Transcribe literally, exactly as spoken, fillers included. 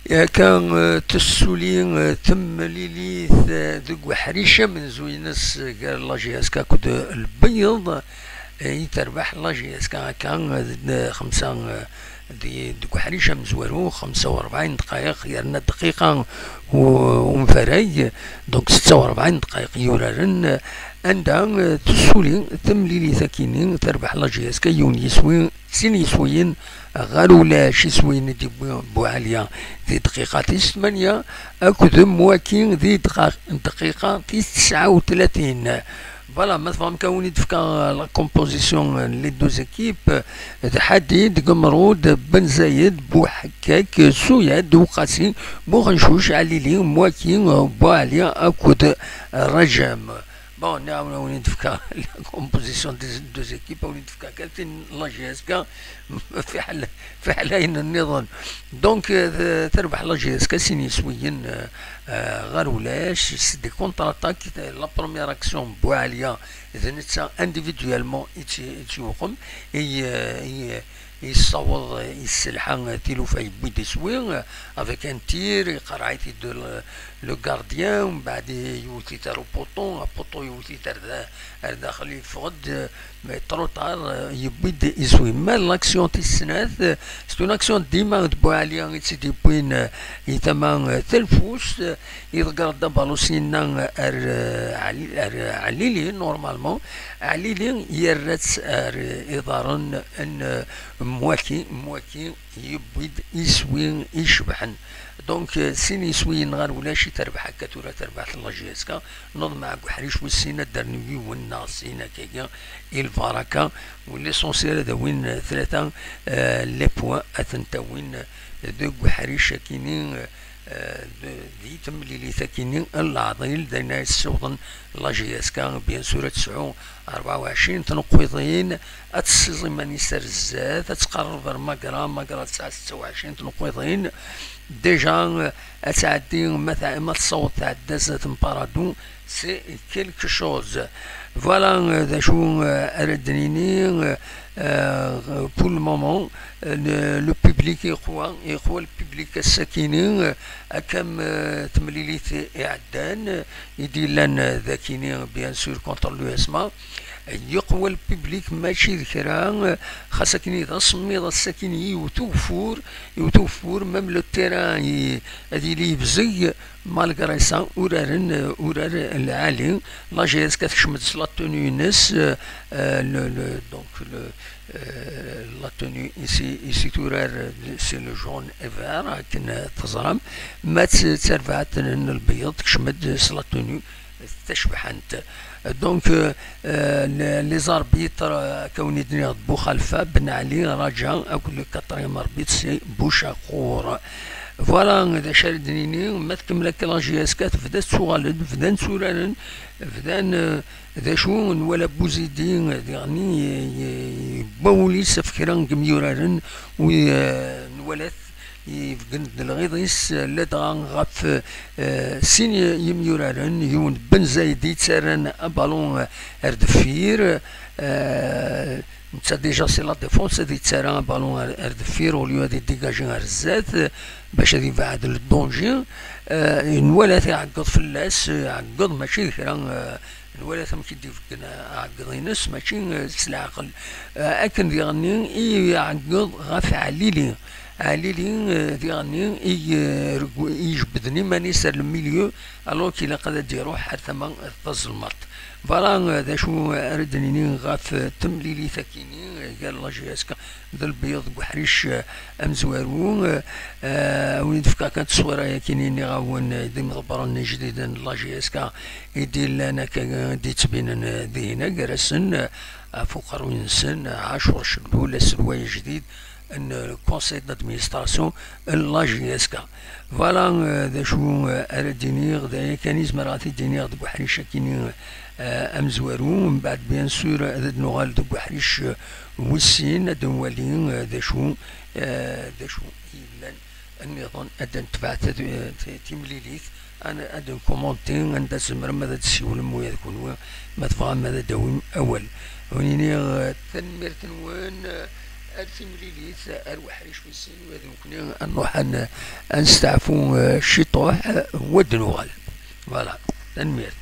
Akka, eh, tessuli, eh, temlilit, eh, deg uḥric amenzu-ines gar la J S K akked Lbeyyeḍ, eh, i terbeḥ la J S K akka, eh, d-, xemsa, eh, di, deg uḥric amezwaru, xemsa u rebɛin dqayeq, yerna dqiqa u-, umfarag, donc setta u rebɛin dqayeq yuraren, eh, anda, eh, tessuli temlilit akini, terbeḥ la J S K yiwen yiswi, sin yiswiyen ɣer ulac, iswiyen i d-yewwi Buɛalya di dqiqa tis tmanya, akked Mwaki di dqa-, dqiqa tis tesɛa u tlatin. Voilà, ma tebɣam kan win i d-fkeɣ la composition n les deux équipes, d Ḥadid, Gemrud, Ben Zayed, Buḥekkak, Suyad, Uqasi, Buxencuc, Ɛlili, Mwaki, Buɛalya akked Rajem. Bon, nniɣ-awen, a wen-d-fkeɣ la composition des deux équipes, a wen-d-fkeɣ kan tin n la J S K, fiḥel, fiḥel ayen nniḍen. Donc, euh, terbeḥ la J S K sin yiswiyen, euh, euh, ɣer ulac, c'est des contre-attaques. La première action, Buɛalya, d netta individuellement i tt-, i tt-yuqem, i, euh, i, yessaweḍ, yesselḥa tilufa, yewwi-d iswi, avec un tir, iqerreɛ-it-id le, le gardien, mbeɛd yewwet-it ar upuṭu, apuṭu yewwet-it ar da-, ar daxel, yeffeɣ-d, mais trop tard, yewwi-d iswi. Ma l'action tis snat, c'est une action dima d Buɛali i tt-id-yewwin i tama talfust, iḍegger-d abalu syenna ar, ar, ar Ɛlili, normalement. Ɛlili yerra-tt ar iḍarren n Mwaki, Mwaki yewwi-d iswi icebḥen. Donc, euh, sin yiswiyen ɣer ulac i terbeḥ akka tura, terbeḥ la J S K. Neḍmeɛ deg uḥric wis sin ad d-rnu yiwen neɣ sin akkagi i lbaraka, u l'essentiel ad awin, euh, tlata, euh, les points ad tent-awin deg uḥric akini, euh, euh, d-, di temlilit akini n leɛḍil, d ayen ay ssiwḍen la J S K, bien sûr, ad tesɛu rebɛa u ɛecrin tneqqiḍin, ad tessiẓ iman-is ar zdat, ad tqerreb ar Magra, Magra tesɛa setta u ɛecrin tneqqiḍin. Déjà, euh, ad tɛeddi, ma tɛ-, ma tessaweḍ tɛedda zdat n Paradou, c'est quelque chose. Voilà, euh, d acu, euh, ara d-nini, euh, euh, pour le moment, euh, le, le public yeqwa, yeqwa le public ass-akini, euh, akka am, euh, temlilit iɛeddan, i d-yellan, euh, d akini, bien sûr, contre l'U S M A. Yeqwa le public, mačči d kra, euh, xas akini d asemmiḍ, ass-akini yewwet ugeffur, yewwet ugeffur, même le terrain, i-, ad yili yebzeg, malgré ça, uraren, euh, urar lɛali. La J S K tekcem-d s la tenue-ines, euh, euh, le, le, donc, le, euh, la tenue ici, ici turar, euh, c'est le jaune et vert, akken, euh, teẓram. Ma d tarbaɛt n lbeyyeḍ, tekcem-d s la tenue tacebḥant. Donc, euh, euh, les, les arbitres, euh, akka wen-d-nniɣ, d Buxalfa, Ben Ɛli, Raǧa, akked le quatrième arbitre, c'est Bucaqur. Voilà, d acu ara d-nini, ma tkemmel akka la J S K, tebda tettuɣal-d, bdan tturaren, bdan, euh, d acu, nwala Buzidi, diɣen, y-, y-, yewwa wul-is ɣef kra n yemyuraren, u, euh, nwala-t yebgen-d lɣiḍ-is, ladɣa ɣef, euh, sin yemyuraren, yiwen Ben Zayed yettarran abalun, euh, ar deffir, euh, netta déjà c'est la défense, ad yettarra abalun ar, ar deffir, au lieu ad yedégagé ar zdat, bac ad yebɛed le danger. Euh, nwala-t iɛeggeḍ fell-as, iɛeggeḍ mačči d kra, euh, nwala-t amek i d-ibeggen aɛeggeḍ-ines, mačči, euh, s leɛqel. Euh, akken diɣenni i iɛeggeḍ ɣef Ɛlili. Ɛlili, euh, diɣenni i, euh, regu-, i ijebbden iman-is ar le milieu, alors qu'il ilaq ad d-iruḥ ar tama tazelmaḍt. Voilà, euh, d acu ara d-nini ɣef, euh, temlilit-akini, euh, gar la J S K d lbeyyeḍ deg uḥric, euh, amezwaru. Euh, euh, a wen-d-fkeɣ kan tteswira-yakini, nniɣ-awen, euh, d imḍebbren ijdiden n la J S K i d-yellan akka, euh, d-yettbinen, euh, dihin, gar-asen, euh, ɣef uqerruy-nsen, euh, Ɛacur Cebbul, aselway ajdid n, euh, le conseil d'administration n la J S K. Voilà, euh, d acu, euh, ara d-iniɣ, d aya kan i zemreɣ ad t-id-iniɣ deg uḥric-akini, euh, amezwaru. Mbeɛd, bien sûr, ad d-nuɣal deg uḥric, euh, wis sin, ad nwali, euh, d acu, euh, d acu i yellan nniḍen, ad d-netbeɛ tad-, t-, timlilit, ad n-, ad nkumunti anda tzemrem ad d-tessiwlem ula d kunwi, ma tebɣam ad d-tawim awal. Ad wen-iniɣ, euh, tanemmirt-nwen, euh, Ar timlilit, ar weḥric wis sin, wa d nekkni ad nruḥ ad n-, ad nesteɛfu, eh, ciṭuḥ, eh, wa d-nuɣal. Voilà, tanemmirt.